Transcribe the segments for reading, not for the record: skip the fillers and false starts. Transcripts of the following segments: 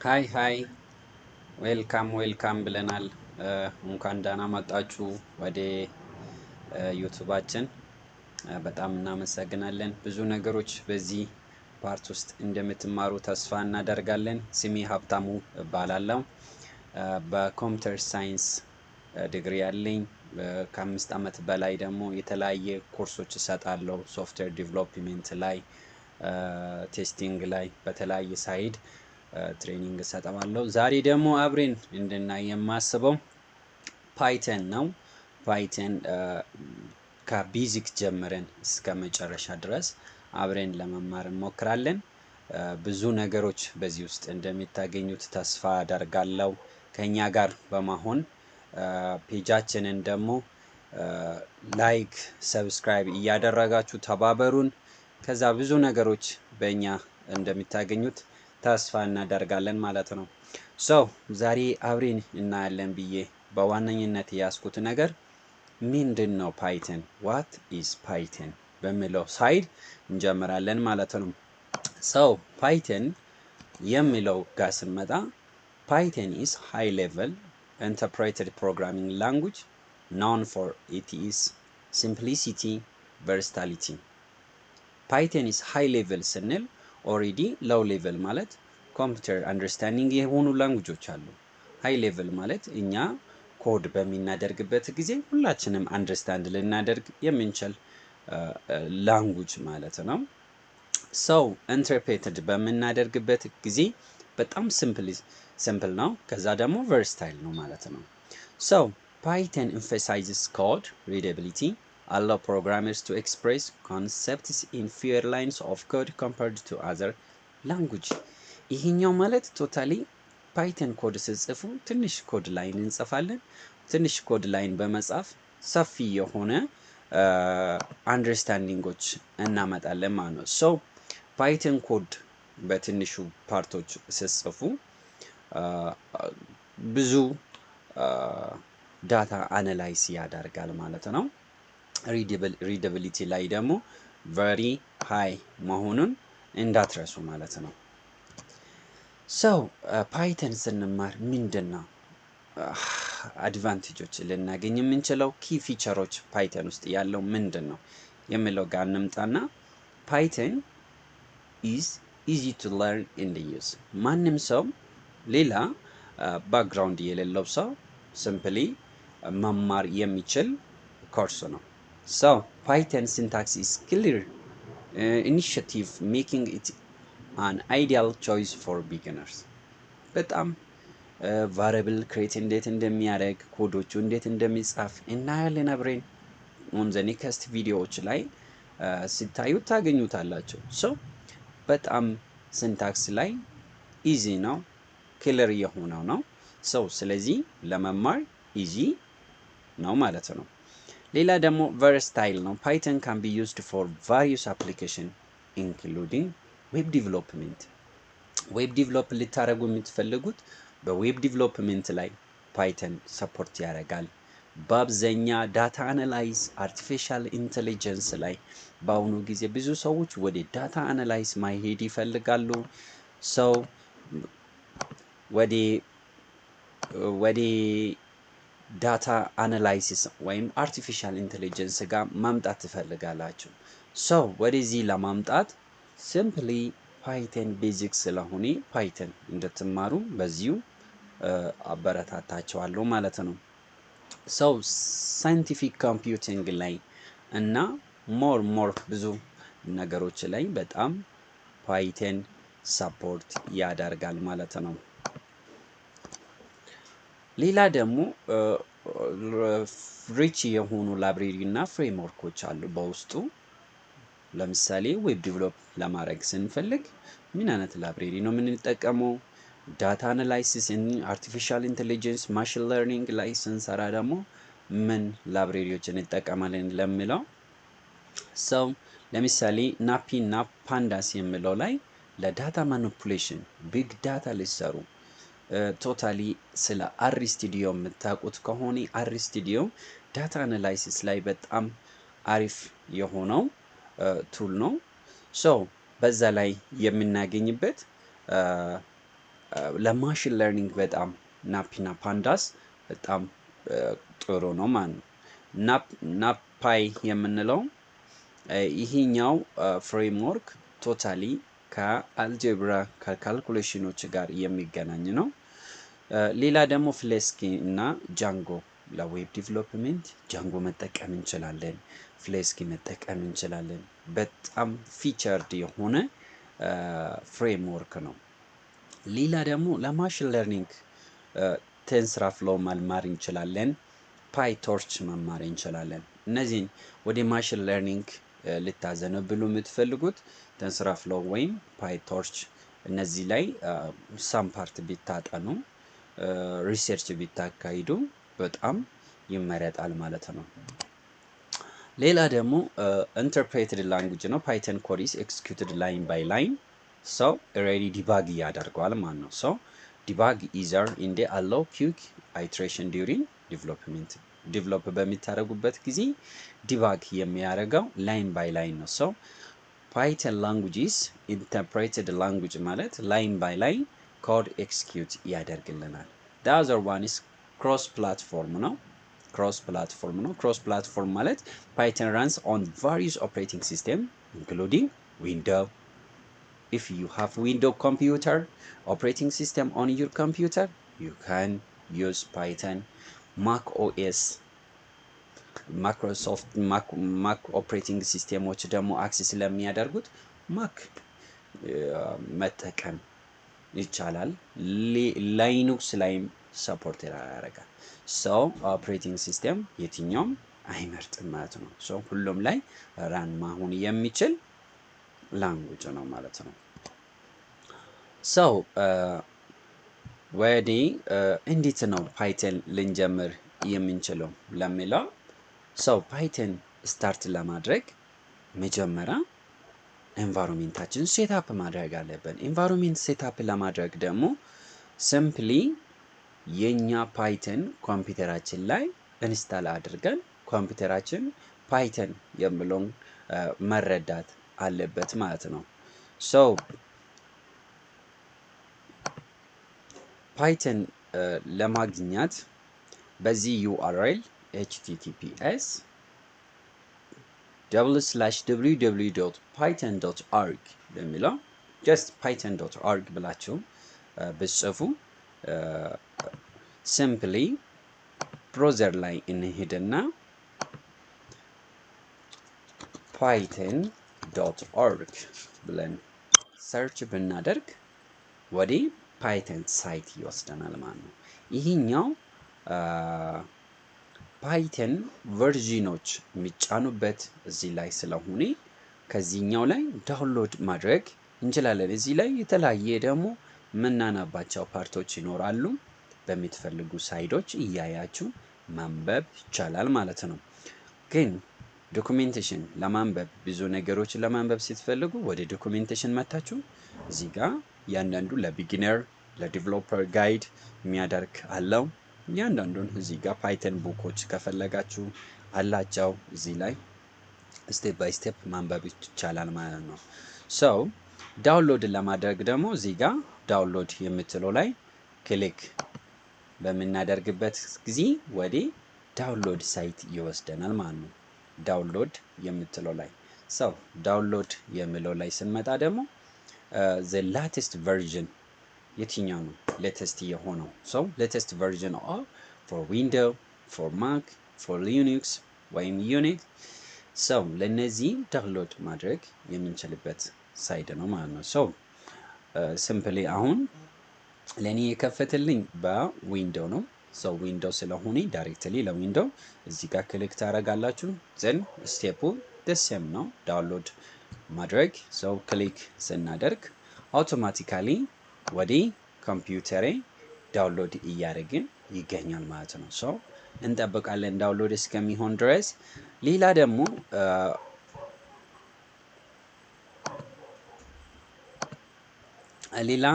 Hi hi, welcome welcome ብለናል። እንኳን ደህና መጣችሁ ወደ ዩቱባችን። በጣም እናመሰግናለን። ብዙ ነገሮች በዚህ part ውስጥ እንደምትማሩ ተስፋ እናደርጋለን። ስሜ ሀብታሙ እባላለሁ። በ computer science ዲግሪ ያለኝ፣ ከ5 ዓመት በላይ ደግሞ የተለያየ ኮርሶች እሰጣለሁ። Software development ላይ፣ testing ላይ በተለያየ side training እሰጠዋለሁ። ዛሬ ደግሞ አብሬን እንድናይ የማስበው Python ነው። Python ከ basic ጀምረን እስከ መጨረሻ ድረስ አብረን ለመማር እንሞክራለን። ብዙ ነገሮች በዚህ ውስጥ እንደምታገኙት ተስፋ አደርጋለሁ። ከእኛ ጋር በመሆን page ኣችንን ደግሞ like፣ subscribe እያደረጋችሁ ተባበሩን። ከዛ ብዙ ነገሮች በእኛ እንደምታገኙት ተስፋ እናደርጋለን ማለት ነው። So ዛሬ አብሬን እናያለን ብዬ በዋነኝነት የያዝኩት ነገር ምንድን ነው Python፣ what is Python በሚለው side እንጀምራለን ማለት ነው። So Python የሚለው ጋር ስንመጣ Python is high level interpreted programming language known for its simplicity, versatility። Python is high level ስንል already low level ማለት computer understanding የሆኑ language ኦች አሉ። High level ማለት እኛ ኮድ በምናደርግበት ጊዜ ሁላችንም understand ልናደርግ የምንችል language ማለት ነው። So interpreted በምናደርግበት ጊዜ በጣም simple ነው። ከዛ ደግሞ versatile ነው ማለት ነው። So Python emphasizes code readability, allow programmers to express concepts in fewer lines of code compared to other language። ይሄኛው ማለት totally Python code ስትጽፉ ትንሽ code line እንጽፋለን። ትንሽ code line በመጻፍ ሰፊ የሆነ understanding ኦች እናመጣለን ማለት ነው። So Python code በትንሹ part ኦች ስትጽፉ ብዙ data analyze ያደርጋል ማለት ነው። Readability ላይ ደግሞ very high መሆኑን እንዳትረሱ ማለት ነው። So Python ስንማር ምንድን ነው advantage ኦች ልናገኝ የምንችለው፣ key feature ኦች Python ውስጥ ያለው ምንድን ነው የሚለው ጋር እንምጣና Python is easy to learn and use። ማንም ሰው፣ ሌላ background የሌለው ሰው simply መማር የሚችል ኮርስ ነው። So Python syntax is clear, intuitive, making it an ideal choice for beginners። በጣም variable create እንዴት እንደሚያደርግ፣ ኮዶቹ እንዴት እንደሚጻፍ እናያለን አብረን on the next ቪዲዮዎች ላይ ሲታዩ ታገኙታላችሁ። So በጣም syntax ላይ easy ነው፣ clear የሆነው ነው። So ስለዚህ ለመማር easy ነው ማለት ነው። ሌላ ደግሞ versatile ነው። Python can be used for various application, including web development። Web develop ልታደርጉ የምትፈልጉት በ web development ላይ Python support ያደርጋል። በአብዛኛ data analyze፣ artificial intelligence ላይ በአሁኑ ጊዜ ብዙ ሰዎች ወደ data analyze ማሄድ ይፈልጋሉ። So ወደ data analysis ወይም artificial intelligence ጋር ማምጣት ትፈልጋላችሁ። So ወደዚህ ለማምጣት simply Python basic ስለሆነ Python እንድትማሩ በዚሁ አበረታታችኋለሁ ማለት ነው። So scientific computing ላይ እና more more ብዙ ነገሮች ላይ በጣም Python support ያደርጋል ማለት ነው። ሌላ ደግሞ rich የሆኑ library እና framework ኦች አሉ በውስጡ። ለምሳሌ web develop ለማድረግ ስንፈልግ ምን አይነት library ነው የምንጠቀመው? Data analysis፣ artificial intelligence፣ machine learning ላይ ስንሰራ ደግሞ ምን library ዎች እንጠቀማለን ለሚለው፣ so ለምሳሌ NumPy እና Pandas የሚለው ላይ ለ data manipulation፣ big data ሊሰሩ፣ totally ስለ RStudio የምታውቁት ከሆነ RStudio data analysis ላይ በጣም አሪፍ የሆነው tool ነው። So በዛ ላይ የምናገኝበት ለ machine learning በጣም NumPy ና Pandas በጣም ጥሩ ነው ማለት ነው። NumPy የምንለው ይሄኛው framework totally ከ algebra ከ calculation ኖች ጋር የሚገናኝ ነው። ሌላ ደግሞ Flask እና Django ለ web development Django መጠቀም እንችላለን። Flask መጠቀም እንችላለን። በጣም featured የሆነ framework ነው። ሌላ ደግሞ ለ machine learning TensorFlow መማር እንችላለን። PyTorch መማር እንችላለን። እነዚህን ወደ machine learning ልታዘነብሉ የምትፈልጉት TensorFlow ወይም PyTorch እነዚህ ላይ some part ቢታጠኑ research ቢታካሂዱ በጣም ይመረጣል ማለት ነው። ሌላ ደግሞ interpreted language ነው። Python code is executed line by line, so already debug ያደርገዋል ማለት ነው። So debug easier and allow quick iteration during development. Develop በሚታደርጉበት ጊዜ debug የሚያደርገው line by line ነው። So Python language is interpreted language ማለት line by line code execute ያደርግልናል። The other one is cross platform ነው። Cross platform ነው። Cross platform ማለት Python runs on various operating system, including Window. If you have Window computer operating system on your computer, you can use Python. Mac OS, Microsoft Mac operating system ኦች ደግሞ access ስለሚያደርጉት Mac መጠቀም ይቻላል። Linux ላይም support ያደርጋል። So operating system የትኛውም አይመርጥም ማለት ነው። So ሁሉም ላይ run መሆን የሚችል language ነው ማለት ነው። So ወደ እንዴት ነው Python ልንጀምር የምንችለው ለሚለው፣ so Python start ለማድረግ መጀመሪያ environment ኣችን setup ማድረግ አለብን። Environment setup ለማድረግ ደግሞ simply የኛ Python ኮምፒውተራችን ላይ install አድርገን ኮምፒውተራችን Python የሚለውን መረዳት አለበት ማለት ነው። So Python ለማግኘት በዚህ URL https://www.python.org በሚለው just python.org ብላችሁ ብትጽፉ simply browser ላይ እንሄድና python.org ብለን search ብናደርግ ወደ Python site ይወስደናል ማለት ነው። ይህኛው Python version ኖች የሚጫኑበት እዚህ ላይ ስለሆነ ከዚህኛው ላይ download ማድረግ እንችላለን። እዚህ ላይ የተለያየ ደግሞ የምናነባቸው part ኦች ይኖራሉ። በምትፈልጉ side ኦች እያያችሁ ማንበብ ይቻላል ማለት ነው። ግን documentation ለማንበብ፣ ብዙ ነገሮችን ለማንበብ ስትፈልጉ ወደ documentation መታችሁ እዚህ ጋር እያንዳንዱ ለ beginner ለ developer guide የሚያደርግ አለው። እያንዳንዱን እዚህ ጋር Python book ኦች ከፈለጋችሁ አላቸው። እዚህ ላይ step by step ማንበብ ይቻላል ማለት ነው። So download ለማድረግ ደግሞ እዚህ ጋር download የምትለው ላይ click በምናደርግበት ጊዜ ወደ download site ይወስደናል ማለት ነው። Download የምትለው ላይ፣ so download የሚለው ላይ ስንመጣ ደግሞ the latest version የትኛው ነው latest የሆነው? So latest version for Window, for Mac, for Linux ወይም Unix, so ለእነዚህ download ማድረግ የምንችልበት site ነው ማለት ነው። So simply አሁን ለእኔ የከፈትልኝ በ Window ነው። So Window ስለሆነ directly ለ Window እዚህ ጋር click ታደርጋላችሁ። Then step ኡ the same ነው download ማድረግ። So click ስናደርግ automatically ወደ ኮምፒውተሬ download እያደረግን ይገኛል ማለት ነው። So እንጠብቃለን download እስከሚሆን ድረስ። ሌላ ደግሞ ሌላ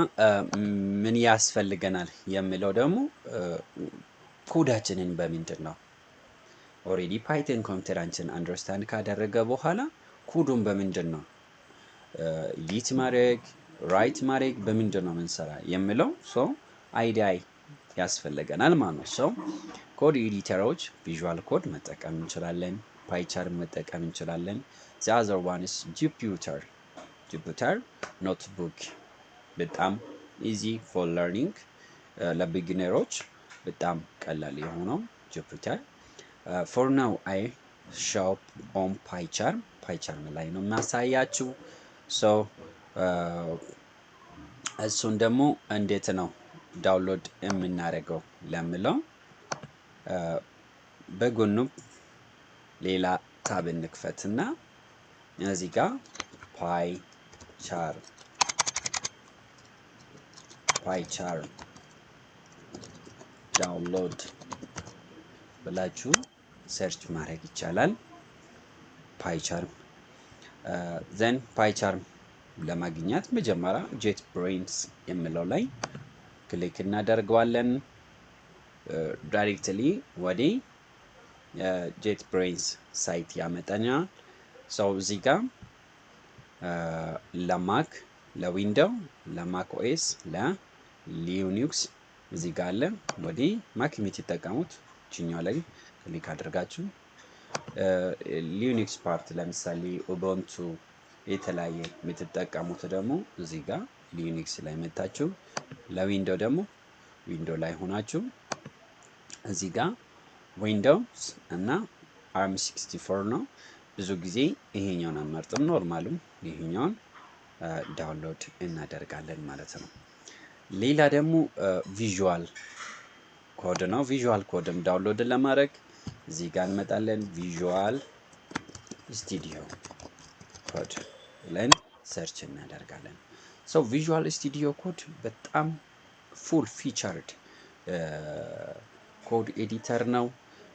ምን ያስፈልገናል የሚለው ደግሞ ኮዳችንን በምንድን ነው already Python ኮምፒውተራችን understand ካደረገ በኋላ ኮዱን በምንድን ነው edit ማድረግ፣ write ማድረግ በምንድን ነው የምንሰራ የሚለው so IDE ያስፈልገናል ማለት ነው። So code editor ኦች Visual Code መጠቀም እንችላለን፣ PyCharm መጠቀም እንችላለን። The other one is Jupyter Notebook፣ በጣም easy for learning፣ ለ beginner ኦች በጣም ቀላል የሆነው Jupyter። For now I show on PyCharm፣ PyCharm ላይ ነው የሚያሳያችሁ። So እሱን ደግሞ እንዴት ነው download የምናደርገው ለምለው በጎኑ ሌላ tab እንክፈትና እዚህ ጋር PyCharm download ብላችሁ search ማድረግ ይቻላል። PyCharm፣ then PyCharm ለማግኘት መጀመሪያ JetBrains የሚለው ላይ click እናደርገዋለን። Directly ወደ JetBrains site ያመጣኛል። So እዚህ ጋር ለ Mac፣ ለ Window፣ ለ Mac OS፣ ለ Linux እዚህ ጋር አለ። ወደ Mac የምትጠቀሙት ችኛው ላይ click አድርጋችሁ፣ Linux part ለምሳሌ Ubuntu የተለያየ የምትጠቀሙት ደግሞ እዚህ ጋር Linux ላይ መታችሁ፣ ለ Window ደግሞ Window ላይ ሆናችሁ እዚህ ጋር Windows እና ARM 64 ነው። ብዙ ጊዜ ይሄኛውን አንመርጥም። Normal ኡም ይሄኛውን download እናደርጋለን ማለት ነው። ሌላ ደግሞ Visual Code ነው። Visual Code ም download ለማድረግ እዚህ ጋር እንመጣለን። Visual Studio Code ብለን search እናደርጋለን። So Visual Studio Code በጣም full featured code editor ነው።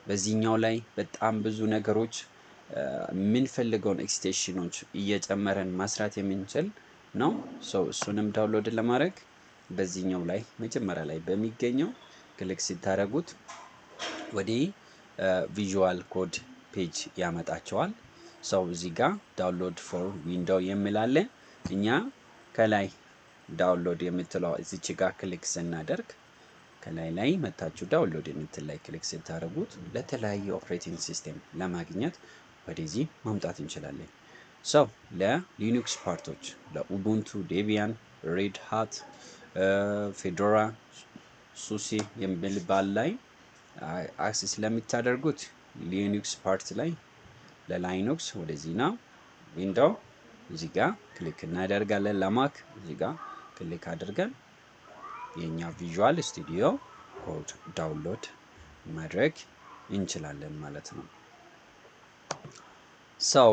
በዚህኛው ላይ በጣም ብዙ ነገሮች የምንፈልገውን extension ኦች እየጨመረን መስራት የምንችል ነው። So እሱንም download ለማድረግ በዚህኛው ላይ መጀመሪያ ላይ በሚገኘው click ስታደርጉት ወደ Visual Code page ያመጣችኋል። So እዚህ ጋር download for Window የሚል አለ። እኛ ከላይ download የምትለው እዚች ጋር click ስናደርግ፣ ከላይ ላይ መታችሁ download የምትል ላይ click ስታደርጉት ለተለያዩ operating system ለማግኘት ወደዚህ ማምጣት እንችላለን። So ለ Linux part ኦች ለ Ubuntu፣ Debian፣ Red Hat፣ Fedora፣ SUSE የሚባል ላይ access ለምታደርጉት Linux part ላይ ለ Linux ወደዚህ ነው። Window እዚህ ጋር click እናደርጋለን። ለ Mac እዚህ ጋር click አድርገን የኛ Visual Studio Code download ማድረግ እንችላለን ማለት ነው። So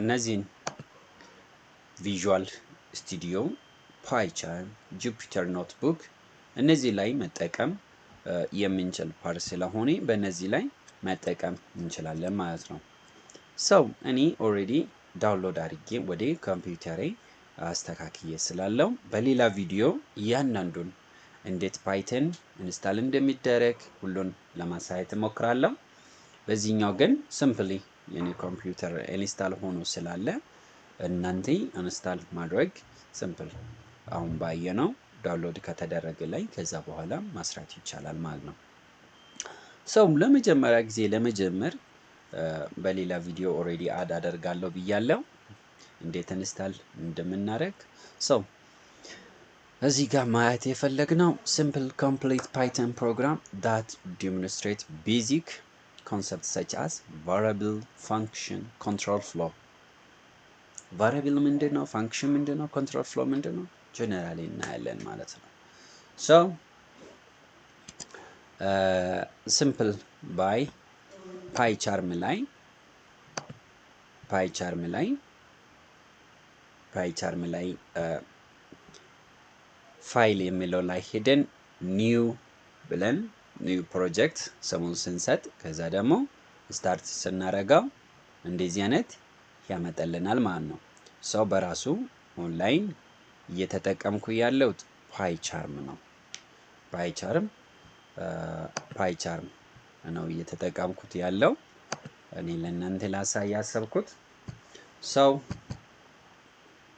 እነዚህን Visual Studio፣ PyCharm፣ Jupyter Notebook እነዚህ ላይ መጠቀም የምንችል part ስለሆነ በእነዚህ ላይ መጠቀም እንችላለን ማለት ነው። So እኔ already download አድርጌ ወደ ኮምፒውተሬ አስተካክዬ ስላለው በሌላ ቪዲዮ እያንዳንዱን እንዴት Python install እንደሚደረግ ሁሉን ለማሳየት እሞክራለሁ። በዚህኛው ግን simply የኔ ኮምፒውተር install ሆኖ ስላለ እናንተ install ማድረግ simple አሁን ባየነው download ከተደረገ ላይ ከዛ በኋላ መስራት ይቻላል ማለት ነው። So ለመጀመሪያ ጊዜ ለመጀመር በሌላ ቪዲዮ already add አደርጋለሁ ብያለሁ እንዴት install እንደምናደርግ። So እዚህ ጋር ማየት የፈለግነው simple complete Python program that demonstrate basic concept such as variable፣ function፣ control flow። Variable ምንድን ነው? Function ምንድን ነው? Control flow ምንድን ነው? Generally እናያለን ማለት ነው። So simple by PyCharm ላይ ፋይል የሚለው ላይ ሄደን new ብለን new project ስሙን ስንሰጥ ከዛ ደግሞ start ስናረገው እንደዚህ አይነት ያመጣልናል ማለት ነው። So በራሱ ኦንላይን እየተጠቀምኩ ያለሁት PyCharm ነው። PyCharm ነው እየተጠቀምኩት ያለው እኔ ለእናንተ ላሳይ ያሰብኩት። So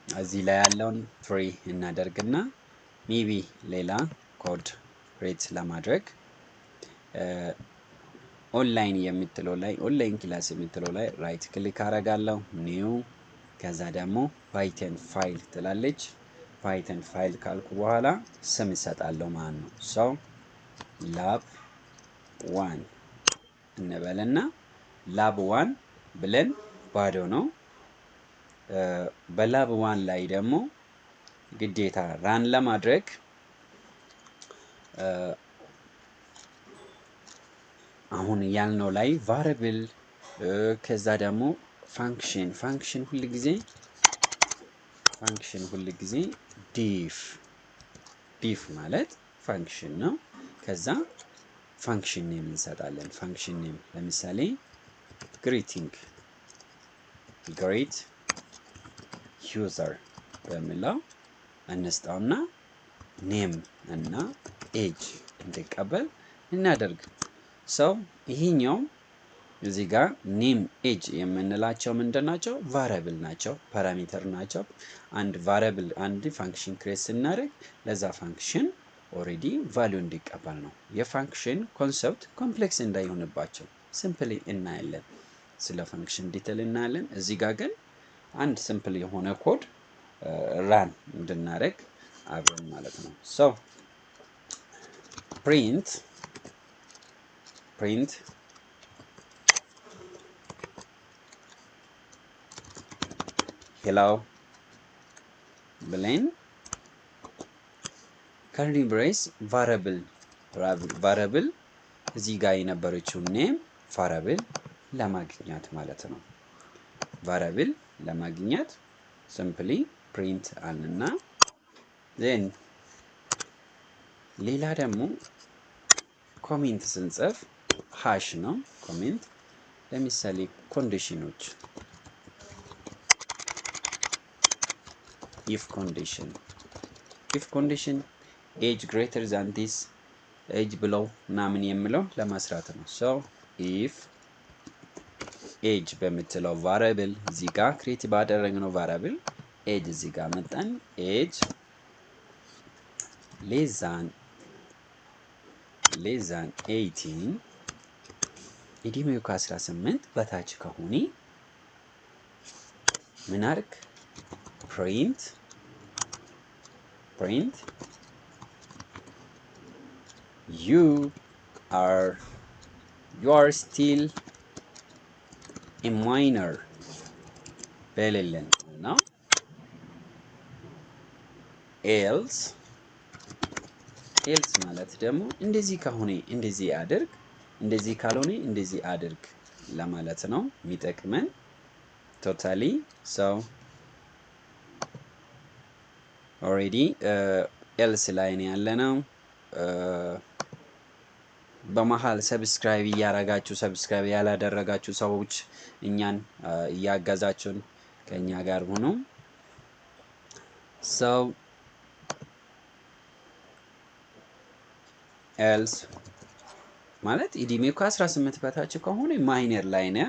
እዚህ ላይ ያለውን free እናደርግና maybe ሌላ code create ለማድረግ ኦንላይን የምትለው ላይ፣ online class የምትለው ላይ right click አረጋለሁ፣ new፣ ከዛ ደግሞ Python file ትላለች። Python file ካልኩ በኋላ ስም እሰጣለሁ ማለት ነው። So lab one እንበልና lab one ብለን ባዶ ነው። በ lab one ላይ ደግሞ ግዴታ run ለማድረግ አሁን ያልነው ላይ variable፣ ከዛ ደግሞ function፣ function ሁል ጊዜ def፣ def ማለት function ነው። ከዛ function name እንሰጣለን። Function name ለምሳሌ greeting፣ greet user በሚለው እንስጠውና name እና age እንዲቀበል እናደርግ። So ይሄኛው እዚህ ጋር name፣ age የምንላቸው ምንድን ናቸው? Variable ናቸው፣ parameter ናቸው። አንድ variable፣ አንድ function create ስናደርግ ለዛ function already value እንዲቀበል ነው። የ function concept complex እንዳይሆንባቸው simply እናያለን። ስለ function detail እናያለን። እዚህ ጋር ግን አንድ simple የሆነ code run እንድናደርግ አብረን ማለት ነው። So print hello ብለን curly brace፣ variable እዚህ ጋር የነበረችው name variable ለማግኘት ማለት ነው። Variable ለማግኘት simply print አልንና then ሌላ ደግሞ comment ስንጽፍ hash ነው። Comment ለምሳሌ condition ኖች፣ if condition age greater than this age ብለው ምናምን የሚለው ለመስራት ነው። So if age በምትለው variable፣ እዚህ ጋር create ባደረግነው variable age፣ እዚህ ጋር መጠን age less than 18፣ እድሜው ከ18 በታች ከሆነ ምን አርግ? Print you are still a minor በልልን ነው። Else ማለት ደግሞ እንደዚህ ከሆነ እንደዚህ አድርግ፣ እንደዚህ ካልሆነ እንደዚህ አድርግ ለማለት ነው የሚጠቅመን totally። So already else ላይ ነው ያለነው። በመሀል subscribe እያረጋችሁ፣ subscribe ያላደረጋችሁ ሰዎች እኛን እያገዛችሁን ከእኛ ጋር ሁኑ። So else ማለት እድሜው ከ18 በታች ከሆነ minor ላይ ነህ።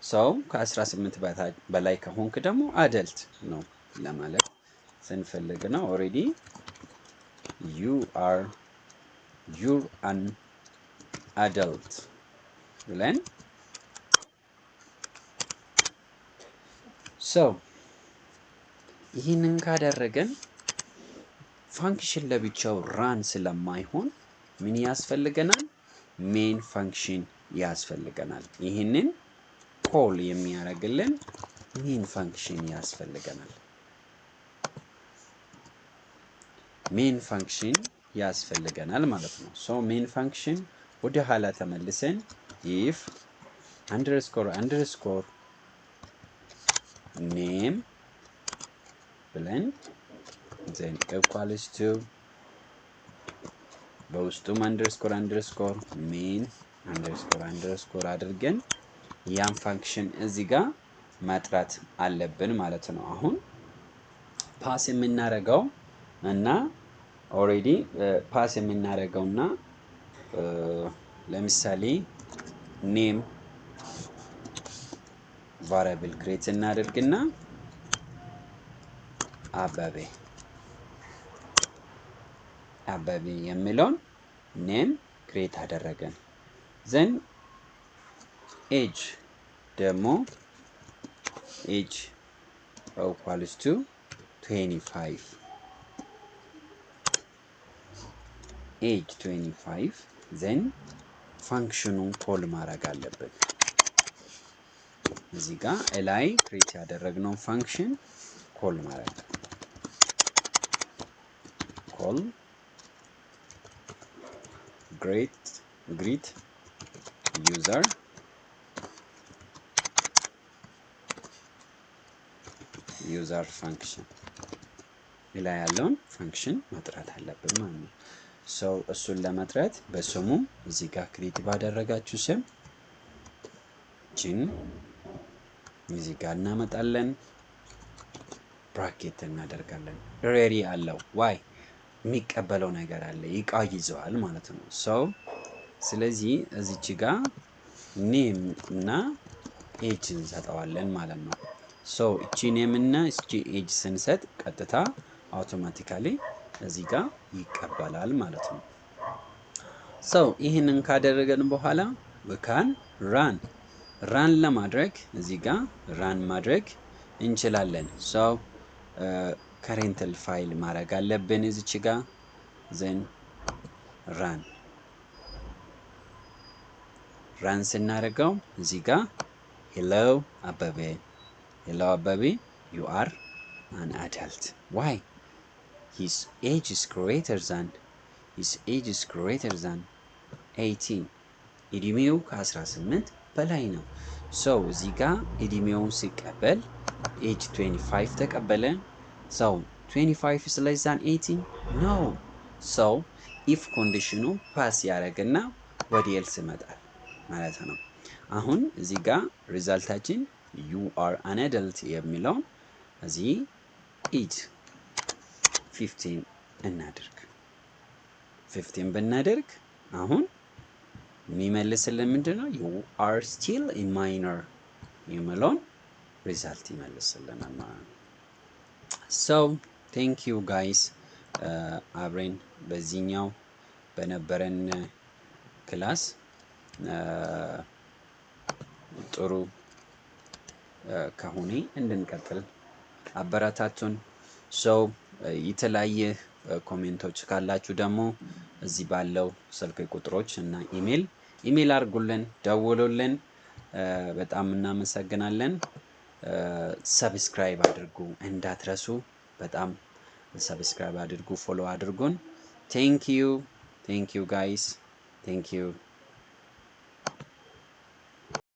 So ከ18 በላይ ከሆንክ ደግሞ adult ነው ለማለት ስንፈልግ ነው። Already you're an adult ብለን። So ይህንን ካደረገን function ለብቻው run ስለማይሆን ምን ያስፈልገናል? Main function ያስፈልገናል። ይህንን call የሚያደርግልን main function ያስፈልገናል። Main function ያስፈልገናል ማለት ነው። So main function ወደ ኋላ ተመልሰን if underscore underscore name ብለን then equals to በውስጡም underscore underscore main underscore underscore አድርገን ያን function እዚህ ጋር መጥራት አለብን ማለት ነው። አሁን pass የምናደርገው እና already pass የምናደርገው እና ለምሳሌ name variable create እናደርግና አበበ። አበበ የሚለውን name create አደረገን። Then age ደግሞ age equals to 25፣ age 25። Then function ኑን call ማድረግ አለብን። እዚህ ጋር እላይ create ያደረግነውን function call ማድረግ፣ call greet user function፣ ላይ ያለውን function መጥራት አለብን ማለት ነው። So እሱን ለመጥራት በስሙ እዚህ ጋር create ባደረጋችሁ ስም ችን እዚህ ጋር እናመጣለን፣ bracket እናደርጋለን። Ready አለው why የሚቀበለው ነገር አለ፣ እቃ ይዘዋል ማለት ነው። So ስለዚህ እዚች ጋር name እና age እንሰጠዋለን ማለት ነው። So እቺ name እና እቺ age ስንሰጥ ቀጥታ automatically እዚህ ጋር ይቀበላል ማለት ነው። So ይህንን ካደረገን በኋላ we can run። Run ለማድረግ እዚህ ጋር run ማድረግ እንችላለን። So current file ማድረግ አለብን እዚች ጋር። Then run ስናደርገው እዚህ ጋር hello አበበ፣ hello አበበ፣ you are an adult። Why? His age is greater than 18። እድሜው ከ18 በላይ ነው። So እዚህ ጋር እድሜውን ሲቀበል age 25 ተቀበለ። So 25 is less than 18? No። So if condition ኑ pass ያደረግና ወደ else ይመጣል ማለት ነው። አሁን እዚህ ጋር result ኣችን you are an adult የሚለውን እዚህ age 15 እናድርግ። 15 ብናደርግ አሁን የሚመልስልን ምንድን ነው? You are still minor የሚለውን result ይመልስልናል ማለት ነው። So thank you guys። አብረን በዚህኛው በነበረን class ጥሩ ከሆነ እንድንቀጥል አበረታቱን። So የተለያየ comment ኦች ካላችሁ ደግሞ እዚህ ባለው ስልክ ቁጥሮች እና ኢሜል አድርጉልን፣ ደውሉልን። በጣም እናመሰግናለን። Subscribe አድርጉ እንዳትረሱ። በጣም subscribe አድርጉ፣ follow አድርጉን። Thank you, thank you guys, thank you.